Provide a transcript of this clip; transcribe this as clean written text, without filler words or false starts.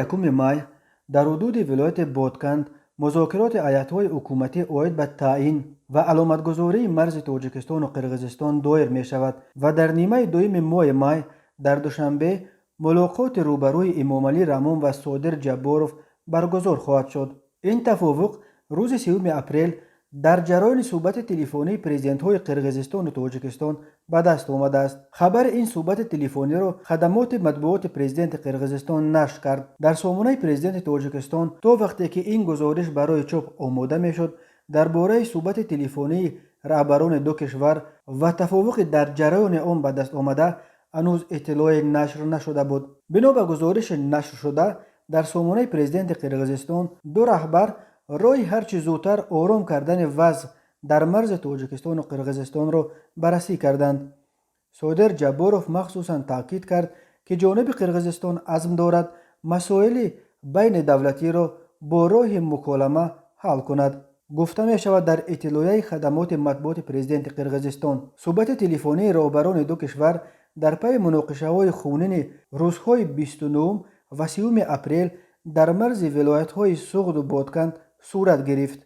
1 май дар ҳудуди вилояти Ботканд музокироти ҳайатҳои ҳукуматӣ оид ба таъин ва аломатгузории марзи Тоҷикистону Қирғизистон доир мешавад ва дар нимаи дуюми моҳи май дар Душанбе мулоқоти рӯбарӯи Эмомалӣ Раҳмон ва Содир Ҷабборов баргузор хоҳад шуд. Ин тафовуқ рӯзи 3 апрел дар ҷараёни суҳбати телефонии президентҳои Қирғизистону Тоҷикистон ба даст омадааст. Хабари ин суҳбати телефониро хадамоти матбуоти президенти Қирғизистон нашр кард. Дар сомонаи президенти Тоҷикистон то вақте ки ин гузориш барои чоп омода мешуд, дар бораи суҳбати телефонии раҳбарони ду кишвар ва тафовуқи дар ҷараёни он ба даст омада ҳанӯз иттилоъе нашр нашуда буд. Бино ба гузориши нашршуда дар сомонаи президенти Қирғизистон, ду раҳбар роҳи ҳарчи зудтар ором кардани вазъ дар марзи Тоҷикистону Қирғизистонро баррасӣ карданд. Содир Ҷабборов махсусан таъкид кард, ки ҷониби Қирғизистон азм дорад масоили байни давлатиро бо роҳи муколама ҳал кунад, гуфта мешавад дар иттилоияи хадамоти матбуоти президенти Қирғизистон. Суҳбати телефонии роҳбарони ду кишвар дар пайи муноқишаҳои хунини рӯзҳои 29 ва 30 апрел дар марзи вилоятҳои Суғду Ботканд сурат гирифт.